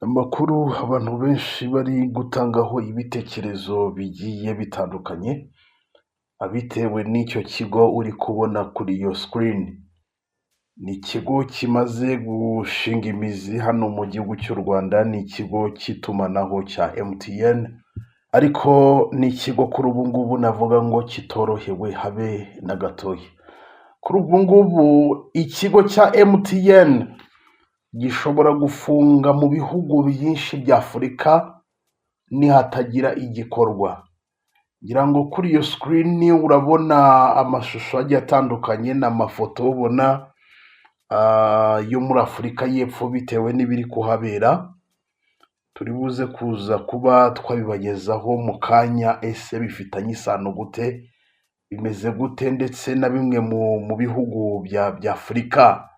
Amakuru abantu benshi bari gutangaho ibitekerezo bigiye bitandukanye, bitewe n'icyo kigo uri kubona kuri iyo screen. Ni ikigo kimaze gushinga imizi hano mu gihugu cy'u Rwanda, ni ikigo cy'itumanaho cya MTN, ariko ni ikigo kuri ubu ngubu navuga ngo kitorohewe habe na gatoya. Kuri ubu ngubu ikigo cya MTN gishobora gufunga mu bihugu byinshi bya Afurika nihatagira igikorwa. Ngira ngo kuri iyo screen urabona amashusho agiye atandukanye n'amafoto ubona yo muri Afurika y'Epfo bitewe n'ibiri kuhabera, turi buze kuza kuba twabibagezaho mu kanya, ese bifitanye isano gute, bimeze gute ndetse na bimwe mu bihugu bya Afurika,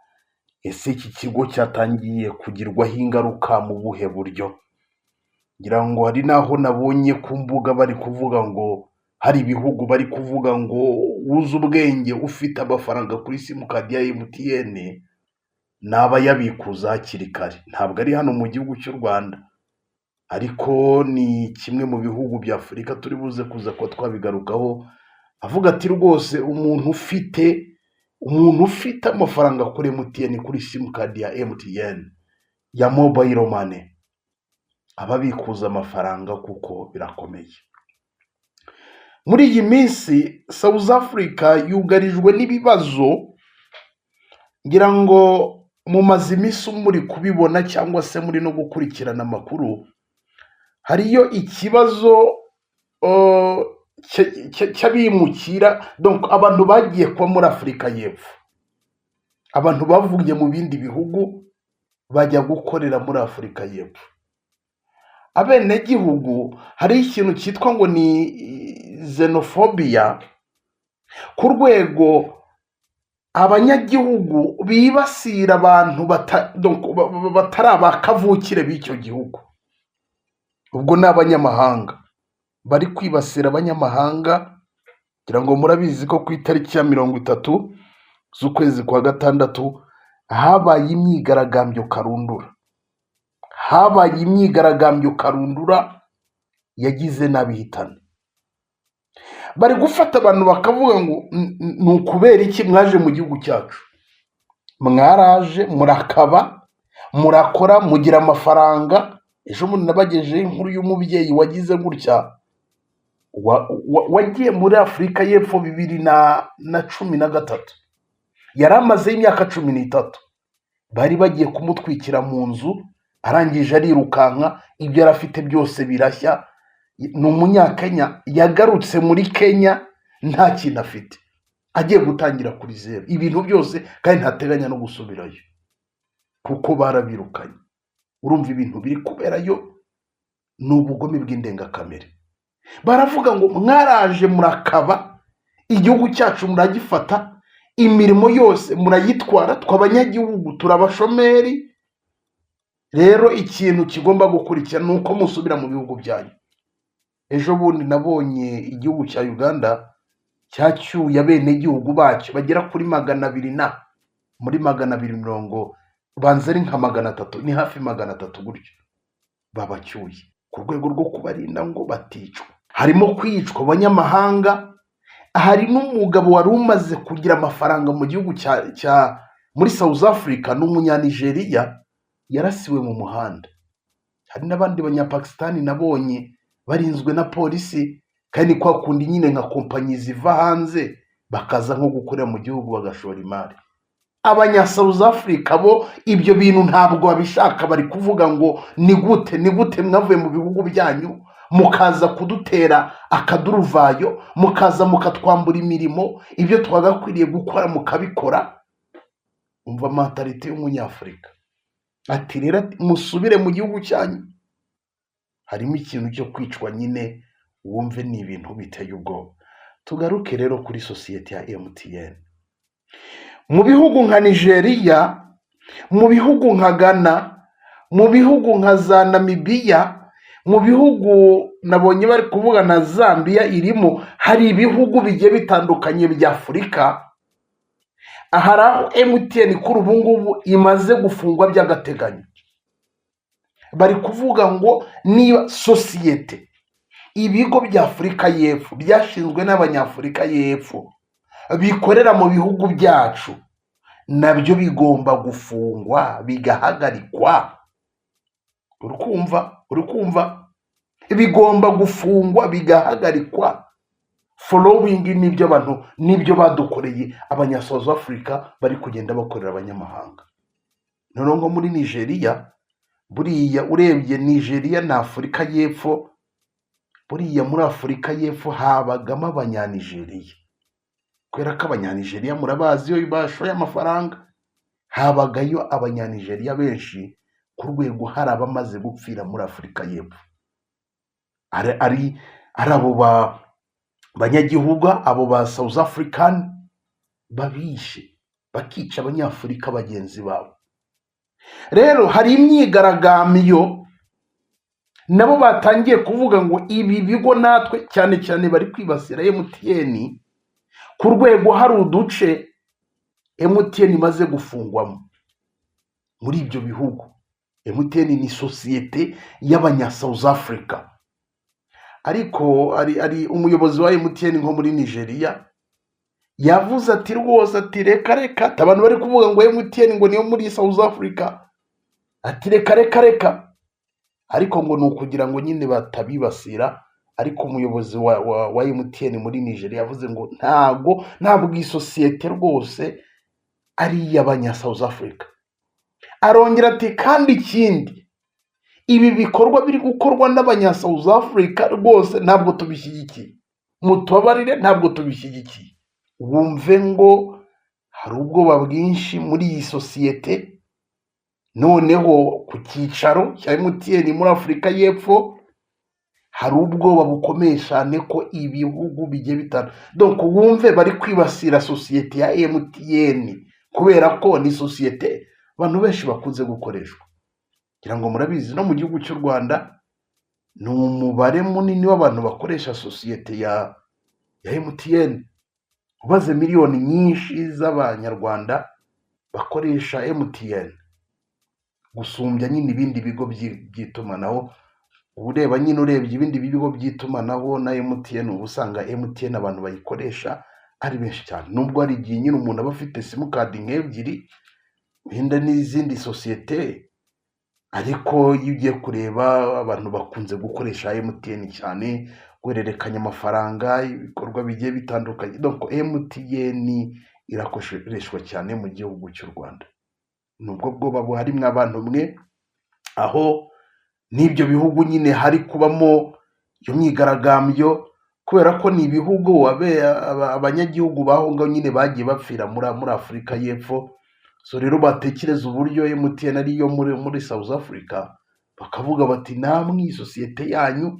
ese iki kigo cyatangiye kugirwaho ingaruka mu buhe buryo? Ngira ngo hari n'aho nabonye ku mbuga bari kuvuga ngo hari ibihugu bari kuvuga ngo wuze ubwenge ufite amafaranga kuri simukadi ya MTN naba yabikuza hakiri kare. Ntabwo ari hano mu gihugu cy'u Rwanda, ariko ni kimwe mu bihugu bya Afurika turi buze kuza kuba twabigarukaho, avuga ati rwose umuntu ufite amafaranga kuri MTN, kuri simukadi ya MTN ya mobile money, aba abikuza amafaranga kuko birakomeye. Muri iyi minsi South Africa yugarijwe n'ibibazo, ngira ngo mumaze iminsi muri kubibona cyangwa se muri no gukurikirana amakuru, hariyo ikibazo cy'abimukira, donc abantu bagiye kuba muri Afurika y'Epfo, abantu bavuye mu bindi bihugu bajya gukorera muri Afurika y'Epfo. Abenegihugu hariho ikintu cyitwa ngo ni xenophobia, ku rwego abanyagihugu bibasira abantu donc batari abakavukire b'icyo gihugu. Ubwo ni abanyamahanga bari kwibasira abanyamahanga. Ngira ngo murabizi ko ku itariki ya 30 z'ukwezi kwa gatandatu habaye imyigaragambyo karundura, habaye imyigaragambyo karundura yagize n'abihitana. Bari gufata abantu bakavuga ngo ni ukubera iki mwaje mu gihugu cyacu? Mwaraje murakaba, murakora, mugira amafaranga. Ejo bundi nabagejeho inkuru y'umubyeyi wagize gutya wagiye muri Afurika y'Epfo 2013, yari amazeho imyaka 13. Bari bagiye kumutwikira mu nzu, arangije arirukanka, ibyo yari afite byose birashya. Ni Umunyakenya, yagarutse muri Kenya nta kintu afite, agiye gutangira kuri zeru ibintu byose, kandi ntateganya no gusubirayo kuko barabirukanye. Urumva ibintu biri kuberayo ni ubugome bw'indengakamere. Baravuga ngo mwaraje murakaba, igihugu cyacu muragifata, imirimo yose murayitwara, twe abanyagihugu turabashomeri. Rero ikintu kigomba gukurikira ni uko musubira mu bihugu byanyu. Ejo bundi nabonye igihugu cya Uganda cyacyuye abenegihugu bacyo bagera kuri 200 na muri 250, banza ari nka 300, ni hafi 300 gutyo, babacyuye ku rwego rwo kubarinda ngo baticwa. Harimo kwicwa abanyamahanga. Hari n'umugabo wari umaze kugira amafaranga mu gihugu cya muri South Africa, ni Umunyanigeriya, yarasiwe mu muhanda. Hari n'abandi Banyapakisitani nabonye barinzwe na polisi, kandi kwa kundi nyine nka kompanyi ziva hanze bakaza nko gukorera mu gihugu bagashora imari. Abanya South Africa bo ibyo bintu ntabwo babishaka. Bari kuvuga ngo ni gute, ni gute mwavuye mu bihugu byanyu mukaza kudutera akaduruvayo, mukaza mukatwambura imirimo, ibyo twagakwiriye gukora mukabikora? Umva mentalité y'Umunyafurika. Ati rero ati, musubire mu gihugu cyanyu. Harimo ikintu cyo kwicwa nyine, wumve ni ibintu biteye ubwoba. Tugaruke rero kuri sosiyete ya MTN. Mu bihugu nka Nigeria, mu bihugu nka Ghana, mu bihugu nka za Namibiya, mu bihugu nabonye bari kuvuga na Zambia irimo, hari ibihugu bigiye bitandukanye bya Afurika, hari aho MTN kuri ubu ngubu imaze gufungwa by'agateganyo. Bari kuvuga ngo niba sosiyete, ibigo bya Afurika y'Epfo byashinzwe n'Abanyafurika y'Epfo bikorera mu bihugu byacu, nabyo bigomba gufungwa, bigahagarikwa. Uri kumva? Uri kumva? Bigomba gufungwa, bigahagarikwa, following n'ibyo abantu n'ibyo badukoreye, Abanya South Africa bari kugenda bakorera abanyamahanga. Noneho nko muri Nigeria, buriya urebye Nigeria na Afurika y'Epfo, buriya muri Afurika y'Epfo habagamo Abanyanigeriya, kubera ko Abanyanigeriya murabazi iyo bashoye amafaranga, habagayo Abanyanigeriya benshi, ku rwego hari abamaze gupfira muri Afurika y'Epfo, ari abo ba banyagihugu, abo ba South African babishe, bakica Abanyafurika bagenzi babo. Rero hari imyigaragambyo, nabo batangiye kuvuga ngo ibi bigo natwe, cyane cyane bari kwibasira MTN, ku rwego hari uduce MTN imaze gufungwamo muri ibyo bihugu. MTN ni sosiyete y'abanya South Africa, ariko ari umuyobozi wa MTN nko muri Nigeria yavuze ati rwose, ati reka reka, ati abantu bari kuvuga ngo MTN ngo niyo muri South Africa, ati reka reka reka. Ariko ngo ni ukugira ngo nyine batabibasira. Ariko umuyobozi wa MTN muri Nigeria yavuze ngo ntabwo iyi sosiyete rwose ari iy'abanya South Africa. Arongera ati kandi ikindi, ibi bikorwa biri gukorwa n'abanya South Africa rwose ntabwo tubishyigikiye, mutubabarire, ntabwo tubishyigikiye. Wumve ngo hari ubwoba bwinshi muri iyi sosiyete. Noneho ku cyicaro cya MTN muri Afurika y'Epfo hari ubwoba bukomeye cyane ko ibihugu bigiye bitandukanye, donc wumve bari kwibasira sosiyete ya MTN kubera ko ni sosiyete abantu benshi bakunze gukoreshwa. Ngira ngo murabizi, no mu gihugu cy'u Rwanda ni umubare munini w'abantu bakoresha sosiyete ya MTN. Ubaze miliyoni nyinshi z'Abanyarwanda bakoresha MTN gusumbya nyine ibindi bigo by'itumanaho. Ureba nyine, urebye ibindi bigo by'itumanaho na MTN, uba usanga MTN abantu bayikoresha ari benshi cyane, nubwo hari igihe nyine umuntu aba afite simukadi nk'ebyiri wenda n'izindi sosiyete, ariko iyo ugiye kureba abantu bakunze gukoresha MTN cyane, guhererekanya amafaranga, ibikorwa bigiye bitandukanye. Donc MTN irakoreshwa cyane mu gihugu cy'u Rwanda. Nubwo bwoba buhari abantu mwe, aho n'ibyo bihugu nyine hari kubamo iyo myigaragambyo, kubera ko ni ibihugu abanyagihugu baho ngaho nyine bagiye bapfira muri Afurika y'Epfo. So rero batekereza uburyo MTN ariyo muri South Africa, bakavuga bati namwe iyi sosiyete yanyu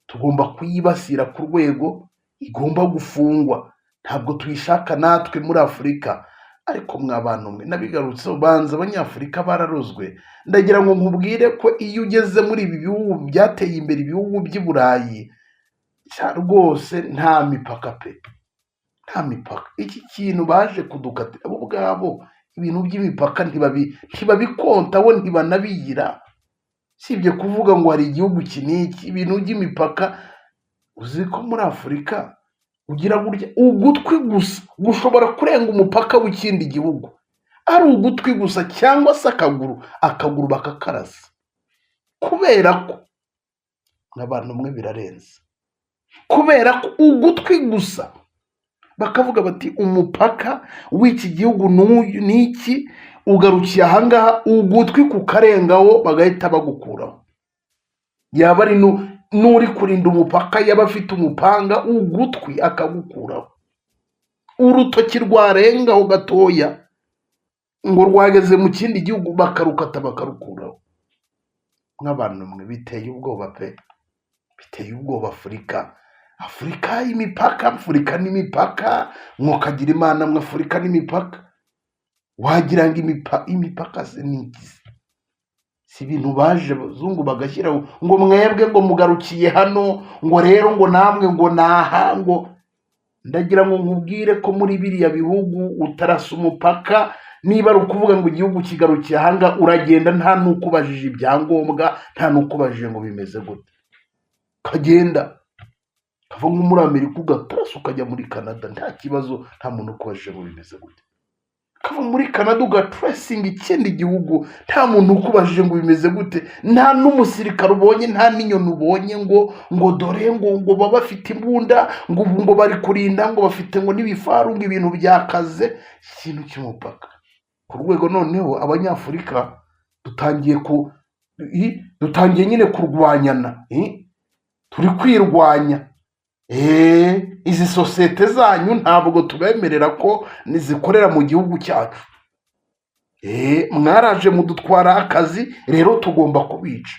tugomba kuyibasira ku rwego igomba gufungwa, ntabwo tuyishaka natwe muri Afurika. Ariko mwa bantu mwe, nabigarutseho, banza Abanyafurika bararozwe. Ndagira ngo nkubwire ko iyo ugeze muri ibi bihugu byateye imbere, ibihugu by'i Burayi, rwose nta mipaka pe, nta mipaka. Iki kintu baje kudukatira bo ubwabo, ibintu by'imipaka ntibabikonta bo, ntibanabigira. Usibye kuvuga ngo hari igihugu iki n'iki, ibintu by'imipaka, uzi ko muri Afurika ugira gutya ugutwi gusa gushobora kurenga umupaka w'ikindi gihugu, ari ugutwi gusa cyangwa se akaguru, akaguru bakakarasa, kubera ko n'abantu mwe birarenze, kubera ko ugutwi gusa bakavuga bati umupaka w'iki gihugu n'uyu n'iki ugarukiye ahangaha, ugutwi kukarengaho bagahita bagukuraho. Yaba ari n'uri kurinda umupaka, yaba afite umupanga, ugutwi akagukuraho. Urutoki rwarengaho gatoya ngo rwageze mu kindi gihugu, bakarukata, bakarukuraho. Nk'abantu mwe, biteye ubwoba pe, biteye ubwoba. Afurika, Afurika y'imipaka, Afurika n'imipaka, mwokagira Imana mwe. Afurika n'imipaka, wagira ngo imipaka se ni iki se? Si ibintu baje abazungu bagashyiraho ngo mwebwe ngo mugarukiye hano, ngo rero ngo namwe ngo naha ngo. Ndagira ngo nkubwire ko muri biriya bihugu utarasa umupaka. Niba ari ukuvuga ngo igihugu kigarukiye ahanga, uragenda nta n'ukubajije ibyangombwa, nta n'ukubajije ngo bimeze gute, ukagenda ukava nko muri Amerika, ugatarasa ukajya muri Canada nta kibazo, nta muntu ukubajije ngo bimeze gute. Ukava muri Canada ugatraversinga ikindi gihugu, nta muntu ukubajije ngo bimeze gute, nta n'umusirikare ubonye, nta n'inyoni ubonye ngo dore ngo baba bafite imbunda, ngo ubu ngo bari kurinda, ngo bafite ngo n'ibifaru, ngo ibintu byakaze. Ikintu cy'umupaka ku rwego noneho Abanyafurika dutangiye nyine kurwanyana, turi kwirwanya. Izi sosiyete zanyu ntabwo tubemerera ko zikorera mu gihugu cyacu. Mwaraje mudutwara akazi, rero tugomba kubica.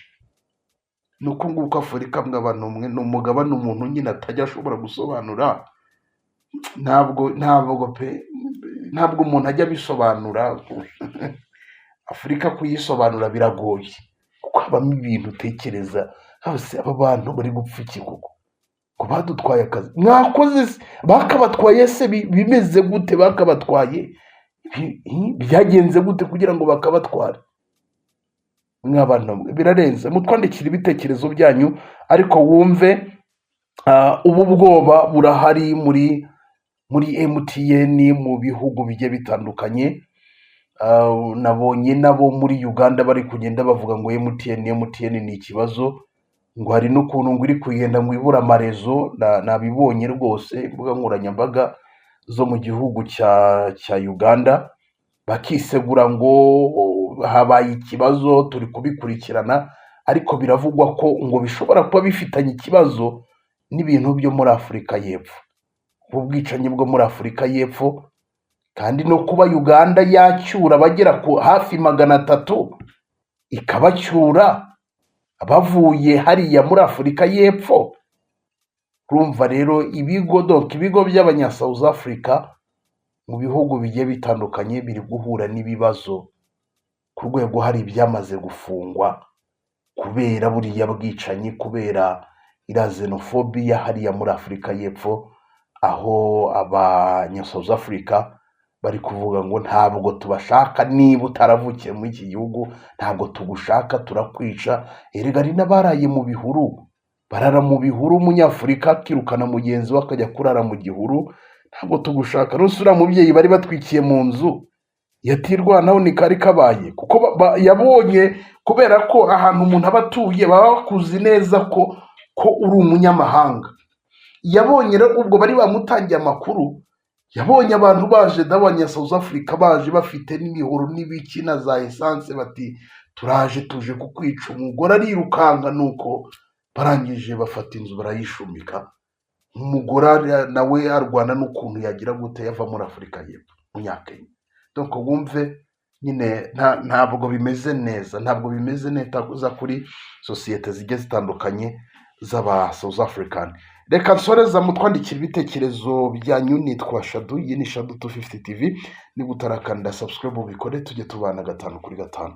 Ni uko nguko Afurika, mw'abantu mwe, ni umugabane umuntu nyine atajya ashobora gusobanura. Ntabwo pe, ntabwo umuntu ajya abisobanura. Afurika kuyisobanura biragoye, kuko habamo ibintu utekereza hose: aba bantu bari gupfa iki koko, ngo badutwaye akazi? Mwakoze se? Bakabatwaye se bimeze gute? Bakabatwaye byagenze gute kugira ngo bakabatware? Mw'abantu mwe, birarenze. Mutwandikira ibitekerezo byanyu, ariko wumve ubu bwoba burahari muri MTN mu bihugu bigiye bitandukanye. Nabonye nabo muri Uganda bari kugenda bavuga ngo MTN, MTN ni ikibazo, ngo hari n'ukuntu ngo iri kugenda ngo ibura amaréseau. Nabibonye rwose imbuga nkoranyambaga zo mu gihugu cya Uganda, bakisegura ngo habaye ikibazo, turi kubikurikirana, ariko biravugwa ko ngo bishobora kuba bifitanye ikibazo n'ibintu byo muri Afurika y'Epfo, ubwicanyi bwo muri Afurika y'Epfo, kandi no kuba Uganda yacyura abagera ku hafi 300, ikabacyura bavuye hariya muri Afurika y'Epfo. Urumva rero ibigo, donc ibigo by'abanya South Africa mu bihugu bigiye bitandukanye biri guhura n'ibibazo ku rwego hari ibyamaze gufungwa kubera buriya bwicanyi, kubera iriya xenophobia hariya muri Afurika y'Epfo, aho abanya South Africa bari kuvuga ngo ntabwo tubashaka, niba utaravukiye muri iki gihugu ntabwo tugushaka, turakwica. Erega hari n'abaraye mu bihuru, barara mu bihuru, Umunyafurika akirukana mugenzi we akajya kurara mu gihuru, ntabwo tugushaka. Nuse uriya mubyeyi bari batwikiye mu nzu yatirwanaho ni kari kabaye, kuko yabonye kubera ko ahantu umuntu aba atuye baba bakuzi neza ko uri umunyamahanga. Yabonye rero ubwo bari bamutangiye amakuru, yabonye abantu baje n'abanya South Africa baje bafite n'imihoro n'ibiki na za essence, bati turaje, tuje kukwica. Umugore arirukanka, nuko barangije bafata inzu barayishumika. Umugore nawe arwana n'ukuntu yagira gute yava muri Afurika y'Epfo, Umunyakenya. Donc wumve nyine ntabwo bimeze neza, ntabwo bimeze neza kuri sosiyete zigiye zitandukanye z'aba South African. Reka nsoreza, mutwandikira ibitekerezo byanyu. Nitwa Shadu, iyi ni Shadu 250 TV. Niba utarakanda subscribe ubikore, tujye tubana gatanu kuri gatanu.